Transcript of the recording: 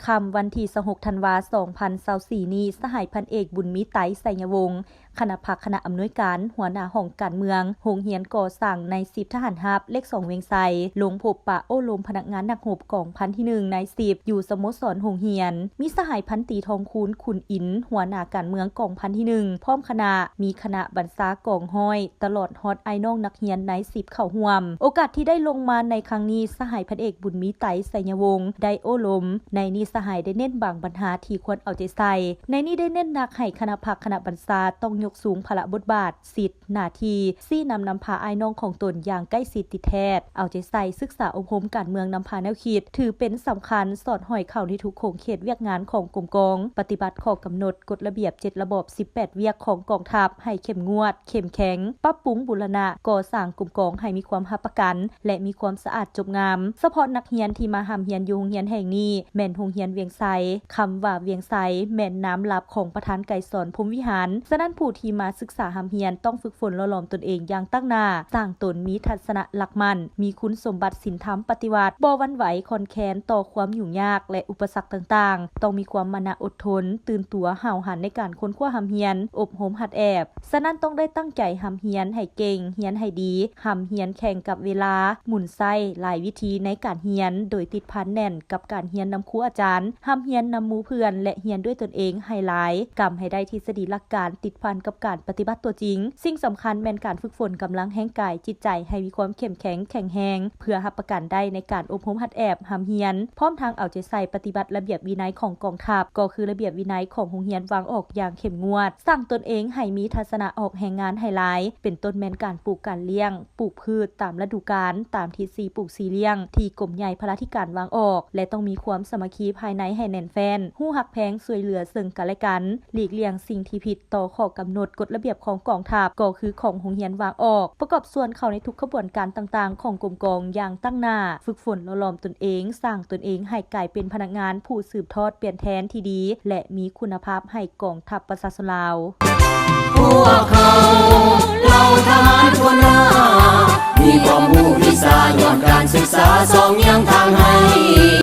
ຄ່ຳວັນທີຊາວຫົກ ທັນວາ ສອງພັນຊາວສີ່ນີ້, ສະຫາຍພັນເອກ ບຸນມີໄຕ ໄຊຍະວົງ ຄະນະພັກຄະນະອຳນວຍການ, ຫົວໜ້າຫ້ອງການເມືອງ ໂຮງຮຽນກໍ່ສ້າງນາຍສິບທະຫານຮາບ ເລກສອງ ວຽງໄຊ ລົງພົບປະໂອ້ລົມພະນັກງານນັກຮົບກອງພັນທີໜຶ່ງ ນາຍສິບ ຢູ່ສະໂມສອນໂຮງຮຽນ. ມີສະຫາຍພັນຕີ ທອງຄູນ ຂຸນອິນ ຫົວໜ້າການເມືອງກອງພັນທີໜຶ່ງ ພ້ອມຄະນະ, ມີຄະນະບັນຊາກອງຮ້ອຍ ຕະຫຼອດຮອດອ້າຍນ້ອງນັກຮຽນນາຍສິບເຂົ້າຮ່ວມ. ໂອກາດທີ່ໄດ້ລົງມາໃນຄັ້ງນີ້, ສະຫາຍພັນເອກ ບຸນມີໄຕ ໄຊຍະວົງ ໄດ້ໂອ້ລົມ. ໃນນີ້ສະຫາຍໄດ້ເນັ້ນບາງບັນຫາທີ່ຄວນເອົາໃຈໃສ່. ໃນນີ້ໄດ້ເນັ້ນໜັກໃຫ້ຄະນະພັກຄະນະບັນຊາຕ້ອງຍົກສູງພາລະບົດບາດ, ສິດ, ໜ້າທີ່, ຊີ້ນຳນຳພາອ້າຍນ້ອງຂອງຕົນຢ່າງໃກ້ຊິດຕິດແທດ, ເອົາໃຈໃສ່ສຶກສາອົບຮົມການເມືອງນຳພາແນວຄິດ, ຖືເປັນສຳຄັນ, ສອດຫ້ອຍເຂົ້າໃນທຸກຂົງເຂດວຽກງານຂອງກົມກອງ, ປະຕິບັດຂໍ້ກຳນົດ, ກົດລະບຽບເຈັດລະບອບ ສິບແປດວຽກຂອງກອງທັບໃຫ້ເຂັ້ມງວດ, ເຂັ້ມແຂງ, ປັບປຸງບູລະນະ, ກໍ່ສ້າງກົມກອງໃຫ້ມີຄວາມຮັບປະກັນ ແລະ ມີຄວາມສະອາດຈົບງາມ. ສະເພາະນັກຮຽນທີ່ມາຮ່ຳຮຽນຢູ່ໂຮງຮຽນແຫ່ງນີ້ ແມ່ນໂຮງຮຽນວຽງໄຊ. ຄຳວ່າວຽງໄຊ ແມ່ນນາມລັບຂອງປະທານໄກສອນ ພົມວິຫານ. ສະນັ້ນ, ຜູ້ທີ່ມາສຶກສາຮ່ຳຮຽນຕ້ອງຝຶກຝົນຫຼໍ່ຫຼອມຕົນເອງຢ່າງຕັ້ງໜ້າ, ສ້າງຕົນມີທັດສະນະຫຼັກໝັ້ນ, ມີຄຸນສົມບັດສິນທຳປະຕິວັດ, ບໍ່ຫວັ່ນໄຫວຄອນແຄນຕໍ່ຄວາມຫຍຸ້ງຍາກ ແລະ ອຸປະສັກຕ່າງໆ, ຕ້ອງມີຄວາມມານະອົດທົນ, ຕື່ນຕົວຫ້າວຫັນໃນການຄົ້ນຄວ້າຮ່ຳຮຽນ, ອົບຮົມຫັດແອບ. ສະນັ້ນຕ້ອງໄດ້ຕັ້ງໃຈຮ່ຳຮຽນໃຫ້ເກັ່ງ, ຮຽນໃຫ້ດີ, ຮ່ຳຮຽນແຂ່ງກັບເວລາ, ໝູນໃຊ້ຫຼາຍວິທີໃນການຮຽນ, ໂດຍຕິດພັນແໜ້ນກັບການຮຽນນຳຄູອາຈານ, ຮ່ຳຮຽນນຳໝູ່ເພື່ອນ ແລະ ຮຽນດ້ວຍຕົນເອງໃຫ້ຫຼາຍ, ກຳໃຫ້ໄດ້ທິດສະດີຫຼັກການ, ຕິດພັນກັບການປະຕິບັດຕົວຈິງ. ສິ່ງສຳຄັນແມ່ນການຝຶກຝົນກຳລັງແຮງກາຍຈິດໃຈໃຫ້ມີຄວາມເຂັ້ມແຂງແຂງແຮງ, ເພື່ອຮັບປະກັນໄດ້ໃນການອົບຮົມຫັດແອບ, ຮ່ຳຮຽນ, ພ້ອມທັງເອົາໃຈໃສ່ປະຕິບັດລະບຽບວິໄນຂອງກອງທັບ, ກໍຄືລະບຽບວິໄນຂອງໂຮງຮຽນວາງອອກຢ່າງເຂັ້ມງວດ. ສ້າງຕົນເອງໃຫ້ມີທັດສະນະອອກແຮງງານໃຫ້ຫຼາຍ, ເປັນຕົ້ນແມ່ນການປູກການລ້ຽງ, ປູກພືດຕາມລະດູການ, ຕາມທິດສີ່ປູກສີ່ລ້ຽງ ທີ່ກົມໃຫຍ່ພະລາທິການວາງອອກ ແລະ ຕ້ອງມີຄວາມສາມັກຄີພາຍໃນໃຫ້ແໜ້ນແຟ້ນ, ຮູ້ຮັກແພງຊ່ວຍເຫຼືອເຊິ່ງກັນແລະກັນ, ຫຼີກລ່ຽງສິ່ງທີ່ຜິດຕໍ່ຂໍ້ກຳນົດກົດລະບຽບຂອງກອງທັບ ກໍຄືຂອງໂຮງຮຽນວາງອອກ, ປະກອບສ່ວນເຂົ້າໃນທຸກຂະບວນການຕ່າງໆຂອງກົມກອງຢ່າງຕັ້ງໜ້າ, ຝຶກຝົນຫຼໍ່ຫຼອມຕົນເອງ, ສ້າງຕົນເອງໃຫ້ກາຍເປັນພະນັກງານຜູ້ສືບທອດປ່ຽນແທນທີ່ດີ ແລະ ມີຄຸນນະພາບໃຫ້ກອງທັບປະຊາຊົນລາວ. ພວກເຮົາເຫຼົ່າທະຫານທົ່ວໜ້າ ມີຄວາມຮູ້ວິຊາຍ້ອນການສຶກສາ ຊອກຫຍັງທາງໃຫ້